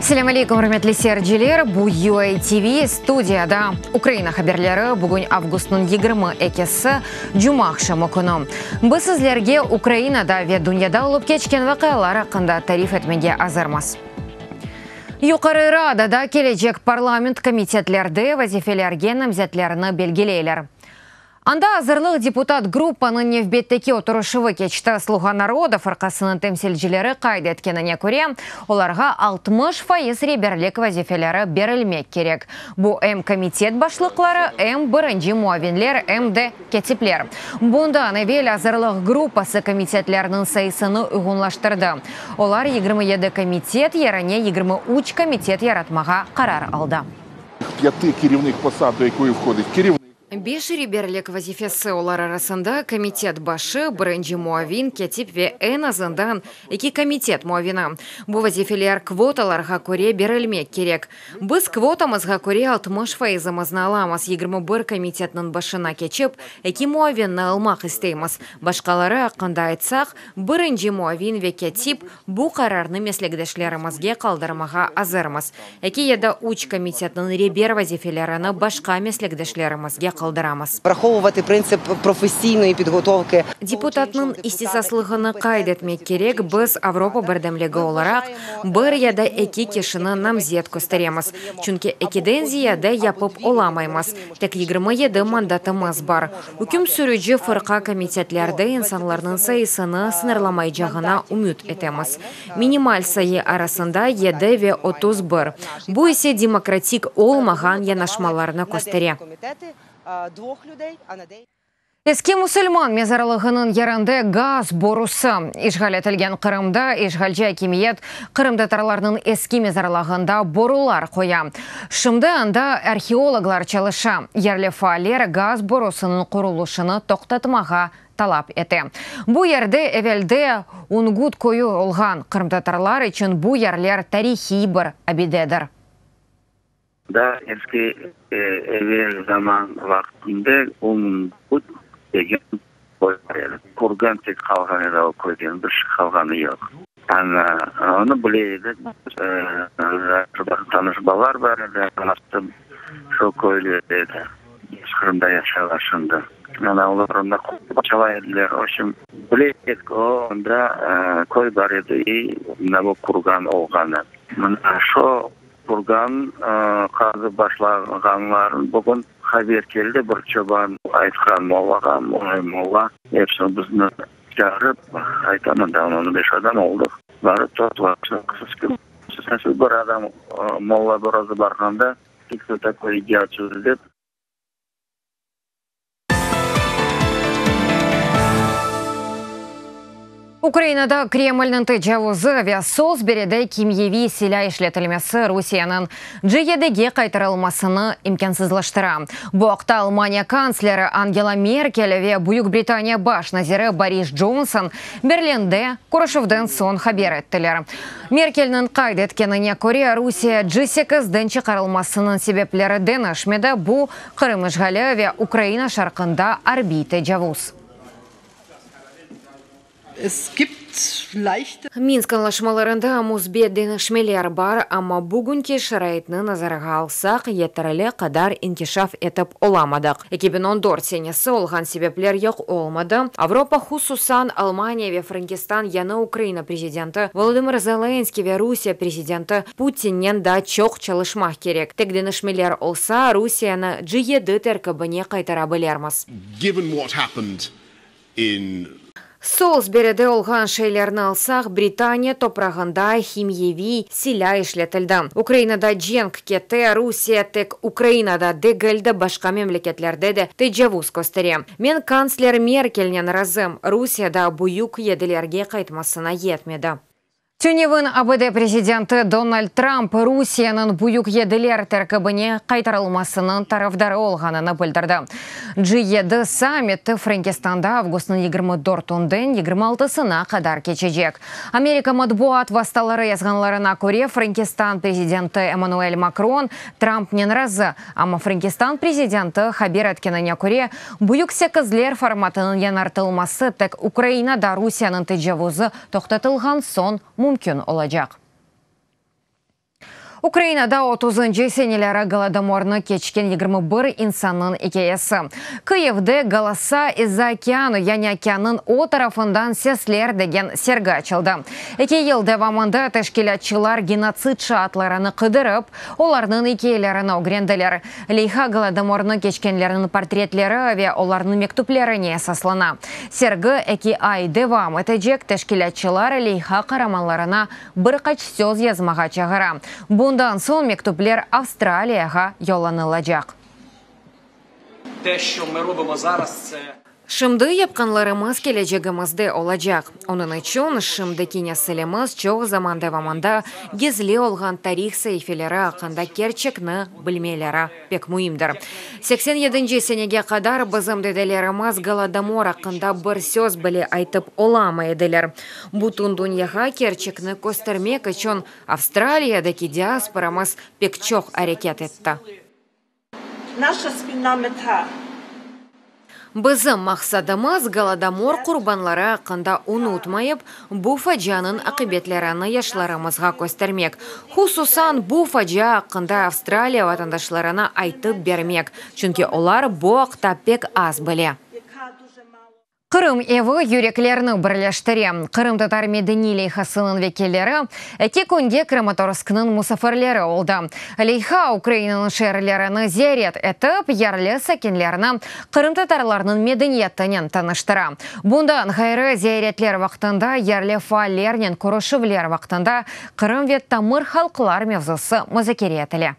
Selâm aleykum, ürmetli seyirciler! Bu UA TV, studiyada Ukraina haberleri. Bugün avgustnıñ 22-si, cumaaqşamı künü. Biz sizlerge Ukrainada ve dünyada olıp keçken vaqialar aqqında tarif etmege azırmız. Yuqarı Radada kelecek parlament komitetlerde vazifelerge namzetlerni belgileyler. Anda azırlıq deputat gruppanıñ nevbetteki oturışuvı keçti. Sluğa naroda fırqasınıñ temsilcileri qayd etkenine köre, olarğa 60% reberlik vazifeleri berilmek kerek. Bu em komitet başlıqları, em birinci muavinler, em de kâtipler. Bundan evel azırlıq gruppası komitetlerniñ sayısını uyğunlaştırdı. Olar 27 komitet yerine 23 komitet yaratmağa qarar aldı. Beş reberlik vazifesi, olar arasında komitet başı, birinci muavin, kâtip ve eñ azından eki komitet muavini. Bu vazifeler kvotalarğa köre berilmek kerek. Biz kvotamızğa köre 60 fayızımıznı alamız, 21 komitetniñ başına keçip, eki muavinni almaq isteymiz. Başqaları aqqında aytsaq, birinci muavin ve kâtip, bu qararnı meslekdeşlerimizge qaldırmağa azırmız. Eki ya da üç komitetniñ reber vazifelerini başqa meslekdeşlerimizge qaldıramız. Deputatnıñ ihtisaslığını qayd etmek kerek, biz, Avropa birdemligi olaraq, bir ya da eki kişini namzet kösteremiz, çünki ekiden ziyade yapıp olamaymız, tek 27 mandatımız bar. Üküm sürüci fırqa komitetlerde insanlarnıñ sayısını sıñırlamaycağına ümüt etemiz. Minimal sayı arasında yedi ve 31, bu ise demokratik olmağan yanaşmalarnı köstere. Eski musulman mezarlığınıñ yerinde gaz borusı. İşğal etilgen Qırımda işğalci akimiyet qırımtatarlarnıñ eski mezarlığında borular qoya. Şimdi anda arheologlar çalışa. Yerli faaller gaz borusınıñ qurulışını toqtatmağa talap ete. Bu yerde evelde Ungut köyü olğan, qırımtatarlar içün bu yerler tarihiy bir abidedir. Daa eski, evel zaman vaqtında Ungut degen köy bar edi. Kurgan tek qalğan edi o köyden, bir şey qalğanı yoq. Ana, onı bile edik. Tanış balalar bar edi, anası şo köylü edi. Qırımda yaşaylar şimdi. Ana, olar onda çala ediler. V obşem, bile edik, o, onda köy bar edi i mına bu kurgan olğanı. Mına şo kurgan qazıp başlağanların bugün haber keldi, bir çoban aytqan mollağa, molla epsini bizni çağırıp ayta, mında on beş adam oldıq, barıp toplaştıq, siz kimsiz, bir adam molla bir özü barğanda, Кто такой идиот dep. Ukrainada Kremlniñ tecavuzı ve Solsberide kimyeviy silâ işletilmesi Rusiyeniñ G7-ge qaytarılmasını imkânsızlaştıra. Bu aqta Almaniya kantsleri Angela Merkel ve Büyük Britaniya baş naziri Boris Conson Berlinde körüşüvden soñ haber ettiler. Merkelniñ qayd etkenine köre, Rusiye G8-den çıqarılmasınıñ sebepleri deñişmedi, bu, Qırım işğali ve Ukraina şarqında arbiy tecavuz. Minsk añlaşmalarında müsbet deñişmeler bar, amma bugünki şaraitni nazarğa alsaq, yeterli qadar inkişaf etip olamadıq. 2014 senesi olğan sebepler yoq olmadı, Avropa, hususan Almaniya ve Frenkistan yañı Ukraina prezidenti Volodımır Zelenskıy ve Rusiye prezidenti Putinnen daa çoq çalışmaq kerek. Tek deñişmeler olsa, Rusiyeni G7 terkibine qaytara bilermiz. Given what happened in. Solsberide olğan şeylerni alsaq, Britaniya toprağında himyeviy silâ işletildi. Ukrainada cenk kete, Rusiye tek Ukrainada degil de, başqa memleketlerde de tecavuz köstere. Men kantsler Merkelnen razım, Rusiye daa büyük yedilerge qaytmasına yetmedi. Tünevin ABD prezidenti Donald Trump Rusiyeniñ Büyük yediler terkibine qaytarılmasınıñ tarafdarı olğanını bildirdi. G7 sammiti Frenkistanda avgustnıñ 24-ünden 26-sına qadar keçecek. Amerika matbuat vastaları yazğanlarına köre, Frenkistan prezidenti Emmanuel Makron Trumpnen razı, amma Frenkistan prezidenti haber etkenine köre, Büyük sekizler formatınıñ yañartılması tek Ukrainada Rusiyeniñ tecavuzı toqtatılğan soñ mümkün olacaq. Ukrainada otuzıncı seneleri Golodomornı keçken 21 insannıñ ikâyesi. Kıyivde Golosa iz-za okeanu, yani okeannıñ o tarafından sesler degen sergi açıldı. Eki yıl devamında teşkilâtçılar genotsid şaatlarını qıdırıp, olarnıñ ikâyelerini ögrendiler. Leyha Golodomornı keçkenlerniñ portretleri ve olarnıñ mektüplerine esaslana. Sergi eki ay devam etecek, teşkilâtçılar leyha qaramanlarına bir qaç söz yazmağa çağıra. Bundan soñ mektüpler Avstraliyağa yollanılacaq. Te, şço mı robımo zaraz, tse. Şimdi yapqanlarımız kelecegimizde olacaq. Onıñ içün şimdiki nesilimiz çoq zaman devamında gizli olğan tarih saifeleri aqqında kerçekni bilmeleri pek müimdir. 87-nci senege qadar bizim dedelerimiz Golodomor aqqında bir söz bile aytıp olamay ediler. Bütün dünyağa kerçekni köstermek içün Avstraliyadaki diasporamız pek çoq areket etti. Naşa spilna meta. Bizim maqsadımız, Golodomor qurbanları aqqında unutmayıp, bu facianıñ aqibetlerini yaşlarımızğa köstermek. Hususan, bu facia aqqında Avstraliya vatandaşlarına aytıp bermek, çünki olar bu aqta pek az bile. Qırım evi yüreklerni birleştire. Qırımtatar medeniy leyhasınıñ vekilleri eki künge Kramatorsknıñ musafirleri oldı. Leyha Ukrainanıñ şeerlerini ziyaret etip, yerli sakinlerni qırımtatarlarnıñ medeniyetinen tanıştıra. Bundan ğayrı, ziyaretler vaqtında yerli faallernen körüşüvler vaqtında Qırım ve tamır halqlar mevzusı muzakere etile.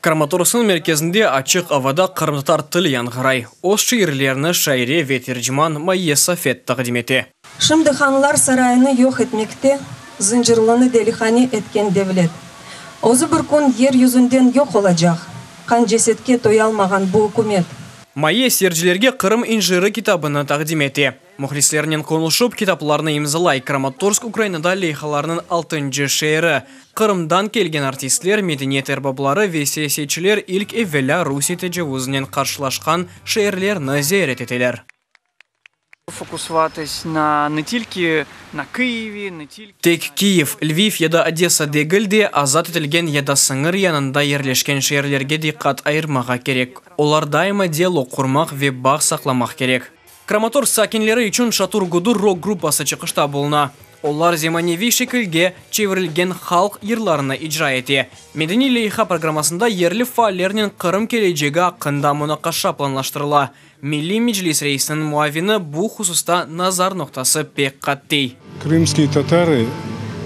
Kramatorsknıñ merkezinde açıq avada qırımtatar tili yañğıray. Öz şiirlerini şaire ve terciman Mayye Safet taqdim ete. Şimdi Hanlar sarayını yoq etmekte Zıncırlını delihane etken devlet. Özü bir kün yer yüzünden yoq olacaq, Qan-cesetke toyalmağan bu ükümet. Mayye seyircilerge Qırım inciri kitabını taqdim ete. Mühlislernen qonuşıp, kitaplarnı imzalay. Kramatorsk Ukrainada leyhalarnıñ altıncı şeeri. Qırımdan kelgen artistler, medeniyet erbapları ve siyasetçiler ilk evelâ Rusiye tecavuzınen qarşılaşqan şeerlerni ziyaret eteler. Fokuslatись na ne tilki na Kıyivi, ne tilki. Tek Kiyev, Lviv ya da Odesa degil de, azat etilgen ya da sıñır yanında yerleşken şeerlerge diqqat ayırmağa kerek. Olar daima dialog qurmaq ve bağ saqlamaq kerek. Kramatorsk sakinleri içün Şatur-Gudur rok-gruppası çıqışta buluna. Olar zemaneviy şekilge çevirilgen halq yırlarını icra ete. Medeniy leyha programmasında yerli faallernen Qırım kelecegi aqqında munaqaşa planlaştırıla. Milliy Meclis reisiniñ muavini bu hususta nazar noqtası pek qattiy. Krımskiye tatarı,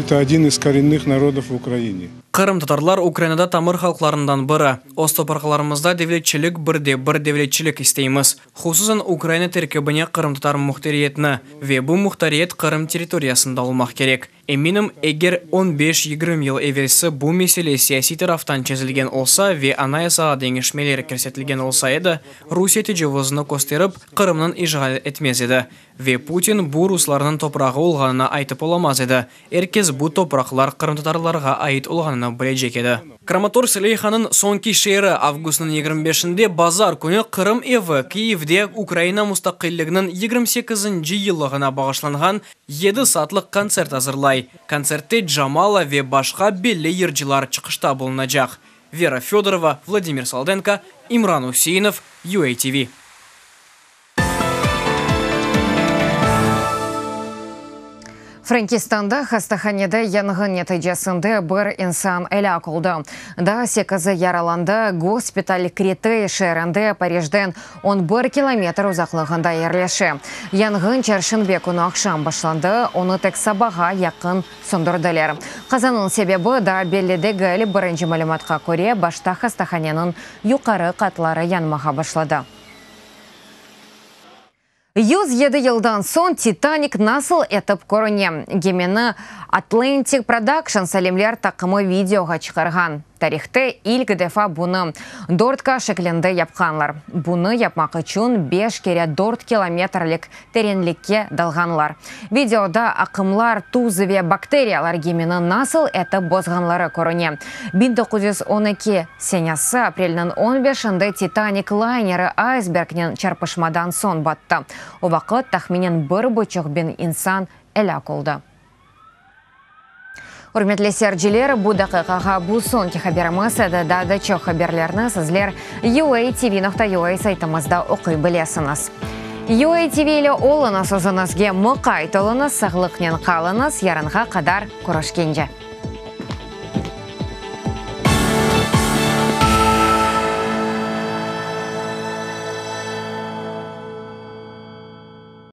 eto odin iz korennıh narodov v Ukraine. Qırımtatarlar Ukrainada tamır halqlarından biri. Öz topraqlarımızda devletçilik bir de bir devletçilik isteymiz. Hususan Ukraina terkibine qırımtatar muhtariyetini ve bu muhtariyet Qırım territoriyasında olmaq kerek. Eminim, eger on beş-yigirmi yıl evelsi bu mesele siyasiy taraftan çezilgen olsa ve Anayasağa deñişmeler kirsetilgen olsa edi, Rusiye tecavuzını kösterip, Qırımnıñ işğal etmez edi. Ve Putin bu ruslarnıñ toprağı olğanını aytıp olamaz edi, Er kes bu topraqlar qırımtatarlarğa ait olğanını bilecek edi. Kramatorsk leyhanıñ soñki şeeri avgustnıñ 25-inde bazar künü Qırım evi Kiyevde Ukraina mustaqilliginiñ 28-nci yıllığına bağışlanğan yedi saatlıq kontsert azırlay. Kontsertte Jamala ve başqa belli yırcılar çıqışta bulunacaq. Vera Fedorova, Vladimir Saldenko, İmran Useinov, UATV. Frenkistanda hastahanede yanğın neticesinde bir insan elâk oldı, daa sekizi yaralandı. Gospital Kretey şeerinde Parijden 11 kilometr uzaqlığında yerleşe. Yanğın çarşenbe künü aqşam başlandı, onı tek sabağa yaqın söndürdiler. Qazanıñ sebebi daa belli degil, birinci malümatqa köre, başta hastahaneniñ yuqarı qatları yanmağa başladı. 107 yıldan soñ Titanik nasıl etip körüne? Gemini Atlantic Productions alimler taqımı videoğa çıqarğan. Tarihte ilk defa bunı dört K şeklinde yapqanlar. Bunı yapmaq içün beş kere dört kilometrlik terenlikke dalğanlar. Videoda aqımlar, tuz ve bakteriyalar gemini nasıl etip bozğanları körüne. 1912 senesi aprelniñ on beşinde Titanik layneri aysbergnen çarpışmadan soñ battı. O vaqıt tahminen bir buçuq biñ insan elâk oldı. Ürmetli seyirciler, bu daqiqağa bu soñki haberimiz edi. Daa da çoq haberlerni sizler UATV.UA saytımızda oquy bilesiñiz. UATV ile oluñız, özüñizge muqayt oluñız, sağlıqnen qalıñız, yarınğa qadar körüşkence.